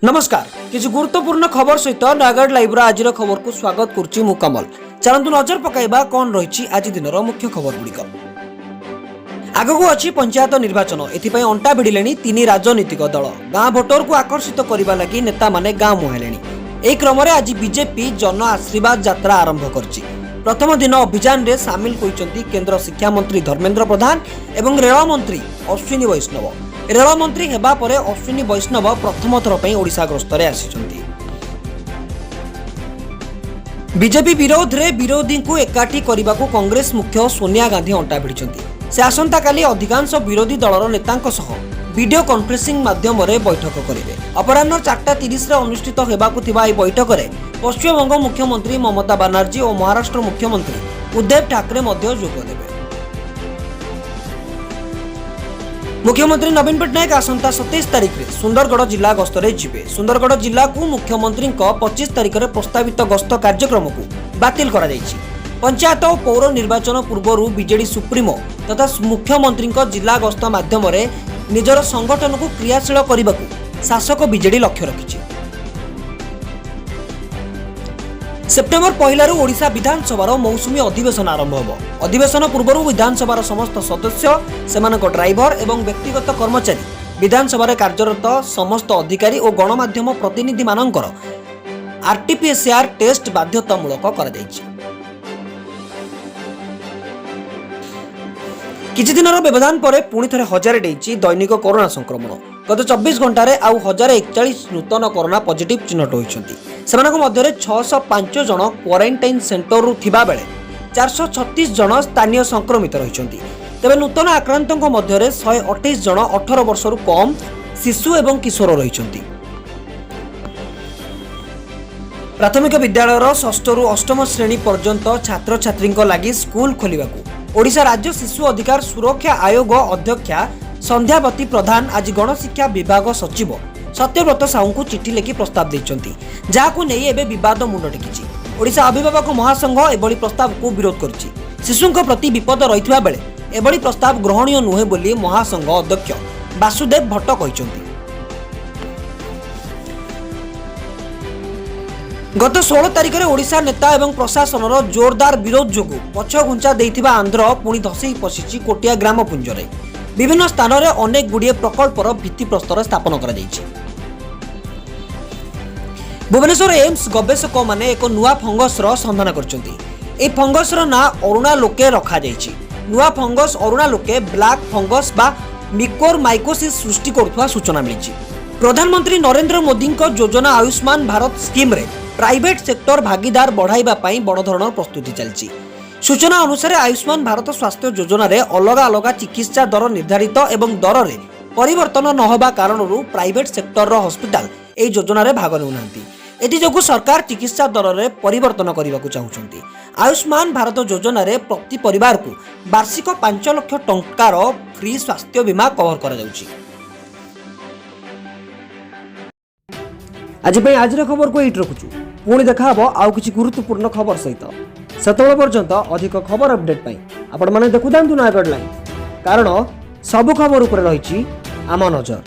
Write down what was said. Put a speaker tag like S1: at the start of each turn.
S1: ନମସ୍କାର, କିଛି ଗୁରୁତ୍ୱପୂର୍ଣ୍ଣ ଖବର ସହିତ ନୟାଗଡ଼ ଲାଇଭ୍ର ଆଜିର ଖବରକୁ ସ୍ୱାଗତ କରୁଛି ମୁଁ କମଲ। ଚାଲନ୍ତୁ ନଜର ପକାଇବା କ'ଣ ରହିଛି ଆଜି ଦିନର ମୁଖ୍ୟ ଖବର ଗୁଡ଼ିକ। ଆଗକୁ ଅଛି ପଞ୍ଚାୟତ ନିର୍ବାଚନ। ଏଥିପାଇଁ ଅଣ୍ଟା ଭିଡ଼ିଲେଣି ତିନି ରାଜନୈତିକ ଦଳ। ଗାଁ ଭୋଟରକୁ ଆକର୍ଷିତ କରିବା ଲାଗି ନେତାମାନେ ଗାଁ ମୁହାଁଇଲେଣି। ଏହି କ୍ରମରେ ଆଜି ବିଜେପି ଜନ ଆଶୀର୍ବାଦ ଯାତ୍ରା ଆରମ୍ଭ କରିଛି। ପ୍ରଥମ ଦିନ ଅଭିଯାନରେ ସାମିଲ ହୋଇଛନ୍ତି କେନ୍ଦ୍ର ଶିକ୍ଷାମନ୍ତ୍ରୀ ଧର୍ମେନ୍ଦ୍ର ପ୍ରଧାନ ଏବଂ ରେଳମନ୍ତ୍ରୀ ଅଶ୍ୱିନୀ ବୈଷ୍ଣବ। ରେଳମନ୍ତ୍ରୀ ହେବା ପରେ ଅଶ୍ୱିନୀ ବୈଷ୍ଣବ ପ୍ରଥମ ଥର ପାଇଁ ଓଡ଼ିଶା ଗସ୍ତରେ ଆସିଛନ୍ତି। ବିଜେପି ବିରୋଧରେ ବିରୋଧୀଙ୍କୁ ଏକାଠି କରିବାକୁ କଂଗ୍ରେସ ମୁଖ୍ୟ ସୋନିଆ ଗାନ୍ଧୀ ଅଣ୍ଟା ଭିଡ଼ିଛନ୍ତି। ସେ ଆସନ୍ତାକାଲି ଅଧିକାଂଶ ବିରୋଧୀ ଦଳର ନେତାଙ୍କ ସହ ଭିଡିଓ କନଫରେନ୍ସିଂ ମାଧ୍ୟମରେ ବୈଠକ କରିବେ। ଅପରାହ୍ନ 4:30ରେ ଅନୁଷ୍ଠିତ ହେବାକୁ ଥିବା ଏହି ବୈଠକରେ ପଶ୍ଚିମବଙ୍ଗ ମୁଖ୍ୟମନ୍ତ୍ରୀ ମମତା ବାନାର୍ଜୀ ଓ ମହାରାଷ୍ଟ୍ର ମୁଖ୍ୟମନ୍ତ୍ରୀ ଉଦ୍ଧବ ଠାକରେ ମଧ୍ୟ ଯୋଗ ଦେବେ। ମୁଖ୍ୟମନ୍ତ୍ରୀ ନବୀନ ପଟ୍ଟନାୟକ ଆସନ୍ତା 27 ତାରିଖରେ ସୁନ୍ଦରଗଡ଼ ଜିଲ୍ଲା ଗସ୍ତରେ ଯିବେ। ସୁନ୍ଦରଗଡ଼ ଜିଲ୍ଲାକୁ ମୁଖ୍ୟମନ୍ତ୍ରୀଙ୍କ 25 ତାରିଖରେ ପ୍ରସ୍ତାବିତ ଗସ୍ତ କାର୍ଯ୍ୟକ୍ରମକୁ ବାତିଲ କରାଯାଇଛି। ପଞ୍ଚାୟତ ଓ ପୌର ନିର୍ବାଚନ ପୂର୍ବରୁ ବିଜେଡି ସୁପ୍ରିମୋ ତଥା ମୁଖ୍ୟମନ୍ତ୍ରୀଙ୍କ ଜିଲ୍ଲା ଗସ୍ତ ମାଧ୍ୟମରେ ନିଜର ସଂଗଠନକୁ କ୍ରିୟାଶୀଳ କରିବାକୁ ଶାସକ ବିଜେଡି ଲକ୍ଷ୍ୟ ରଖିଛି। ସେପ୍ଟେମ୍ବର 1ରୁ ଓଡ଼ିଶା ବିଧାନସଭାର ମୌସୁମୀ ଅଧିବେଶନ ଆରମ୍ଭ ହେବ। ଅଧିବେଶନ ପୂର୍ବରୁ ବିଧାନସଭାର ସମସ୍ତ ସଦସ୍ୟ, ସେମାନଙ୍କ ଡ୍ରାଇଭର ଏବଂ ବ୍ୟକ୍ତିଗତ କର୍ମଚାରୀ, ବିଧାନସଭାରେ କାର୍ଯ୍ୟରତ ସମସ୍ତ ଅଧିକାରୀ ଓ ଗଣମାଧ୍ୟମ ପ୍ରତିନିଧିମାନଙ୍କର ଆରଟିପିସିଆର ଟେଷ୍ଟ ବାଧ୍ୟତାମୂଳକ କରାଯାଇଛି। କିଛି ଦିନର ବ୍ୟବଧାନ ପରେ ପୁଣି ଥରେ ହଜାରେ ଡେଇଁଛି ଦୈନିକ କରୋନା ସଂକ୍ରମଣ। ଗତ 24 ଘଣ୍ଟାରେ ଆଉ 1041 ନୂତନ କରୋନା ପଜିଟିଭ୍ ଚିହ୍ନଟ ହୋଇଛନ୍ତି। ସେମାନଙ୍କ ମଧ୍ୟରେ 605 ଜଣ କ୍ୱାରେଣ୍ଟାଇନ୍ ସେଣ୍ଟରରୁ ଥିବାବେଳେ 436 ଜଣ ସ୍ଥାନୀୟ ସଂକ୍ରମିତ ରହିଛନ୍ତି। ତେବେ ନୂତନ ଆକ୍ରାନ୍ତଙ୍କ ମଧ୍ୟରେ 128 ଜଣ 18 ବର୍ଷରୁ କମ୍ ଶିଶୁ ଏବଂ କିଶୋର ରହିଛନ୍ତି। ପ୍ରାଥମିକ ବିଦ୍ୟାଳୟର ଷଷ୍ଠରୁ ଅଷ୍ଟମ ଶ୍ରେଣୀ ପର୍ଯ୍ୟନ୍ତ ଛାତ୍ରଛାତ୍ରୀଙ୍କ ଲାଗି ସ୍କୁଲ ଖୋଲିବାକୁ ଓଡ଼ିଶା ରାଜ୍ୟ ଶିଶୁ ଅଧିକାର ସୁରକ୍ଷା ଆୟୋଗ ଅଧ୍ୟକ୍ଷା ସନ୍ଧ୍ୟାବତୀ ପ୍ରଧାନ ଆଜି ଗଣଶିକ୍ଷା ବିଭାଗ ସଚିବ ସତ୍ୟବ୍ରତ ସାହୁଙ୍କୁ ଚିଠି ଲେଖି ପ୍ରସ୍ତାବ ଦେଇଛନ୍ତି, ଯାହାକୁ ନେଇ ଏବେ ବିବାଦ ମୁଣ୍ଡ ଟେକିଛି। ଓଡ଼ିଶା ଅଭିଭାବକ ମହାସଂଘ ଏଭଳି ପ୍ରସ୍ତାବକୁ ବିରୋଧ କରିଛି। ଶିଶୁଙ୍କ ପ୍ରତି ବିପଦ ରହିଥିବା ବେଳେ ଏଭଳି ପ୍ରସ୍ତାବ ଗ୍ରହଣୀୟ ନୁହେଁ ବୋଲି ମହାସଂଘ ଅଧ୍ୟକ୍ଷ ବାସୁଦେବ ଭଟ୍ଟ କହିଛନ୍ତି। ଗତ 16 ତାରିଖରେ ଓଡ଼ିଶା ନେତା ଏବଂ ପ୍ରଶାସନର ଜୋରଦାର ବିରୋଧ ଯୋଗୁଁ ପଛଘୁଞ୍ଚା ଦେଇଥିବା ଆନ୍ଧ୍ର ପୁଣି ଧସେଇ ପଶିଛି କୋଟିଆ ଗ୍ରାମପୁଞ୍ଜରେ। ବିଭିନ୍ନ ସ୍ଥାନରେ ଅନେକ ଗୁଡ଼ିଏ ପ୍ରକଳ୍ପର ଭିତ୍ତିପ୍ରସ୍ତର ସ୍ଥାପନ କରାଯାଇଛି। ଭୁବନେଶ୍ୱର ଏମ୍ସ ଗବେଷକମାନେ ଏକ ନୂଆ ଫଙ୍ଗସର ସନ୍ଧାନ କରିଛନ୍ତି। ଏହି ଫଙ୍ଗସର ନାଁ ଅରୁଣା ଲୋକେ ରଖାଯାଇଛି। ନୂଆ ଫଙ୍ଗସ ଅରୁଣା ଲୋକେ ବ୍ଲାକ୍ ଫଙ୍ଗସ ବା ମିକୋର ମାଇକୋସିସ୍ ସୃଷ୍ଟି କରୁଥିବା ସୂଚନା ମିଳିଛି। ପ୍ରଧାନମନ୍ତ୍ରୀ ନରେନ୍ଦ୍ର ମୋଦିଙ୍କ ଯୋଜନା ଆୟୁଷ୍ମାନ ଭାରତ ସ୍କିମ୍ରେ ପ୍ରାଇଭେଟ ସେକ୍ଟର ଭାଗିଦାର ବଢ଼ାଇବା ପାଇଁ ବଡ଼ ଧରଣର ପ୍ରସ୍ତୁତି ଚାଲିଛି। ସୂଚନା ଅନୁସାରେ, ଆୟୁଷ୍ମାନ ଭାରତ ସ୍ୱାସ୍ଥ୍ୟ ଯୋଜନାରେ ଅଲଗା ଅଲଗା ଚିକିତ୍ସା ଦର ନିର୍ଦ୍ଧାରିତ ଏବଂ ଦରରେ ପରିବର୍ତ୍ତନ ନ ହେବା କାରଣରୁ ପ୍ରାଇଭେଟ ସେକ୍ଟରର ହସ୍ପିଟାଲ ଏହି ଯୋଜନାରେ ଭାଗ ନେଉନାହାନ୍ତି। ଏଥିଯୋଗୁଁ ସରକାର ଚିକିତ୍ସା ଦରରେ ପରିବର୍ତ୍ତନ କରିବାକୁ ଚାହୁଁଛନ୍ତି। ଆୟୁଷ୍ମାନ ଭାରତ ଯୋଜନାରେ ପ୍ରତି ପରିବାରକୁ ବାର୍ଷିକ 5 ଲକ୍ଷ ଟଙ୍କାର ଫ୍ରି ସ୍ୱାସ୍ଥ୍ୟ ବୀମା କଭର କରାଯାଉଛି। ଆଜି ପାଇଁ ଆଜିର ଖବରକୁ ଏଇଠି ରଖୁଛୁ। ପୁଣି ଦେଖାହବ ଆଉ କିଛି ଗୁରୁତ୍ୱପୂର୍ଣ୍ଣ ଖବର ସହିତ। ସେତେବେଳେ ପର୍ଯ୍ୟନ୍ତ ଅଧିକ ଖବର ଅପଡେଟ୍ ପାଇଁ ଆପଣମାନେ ଦେଖୁଥାନ୍ତୁ ନୟାଗଡ଼ ଲାଇଭ୍, କାରଣ ସବୁ ଖବର ଉପରେ ରହିଛି ଆମ ନଜର।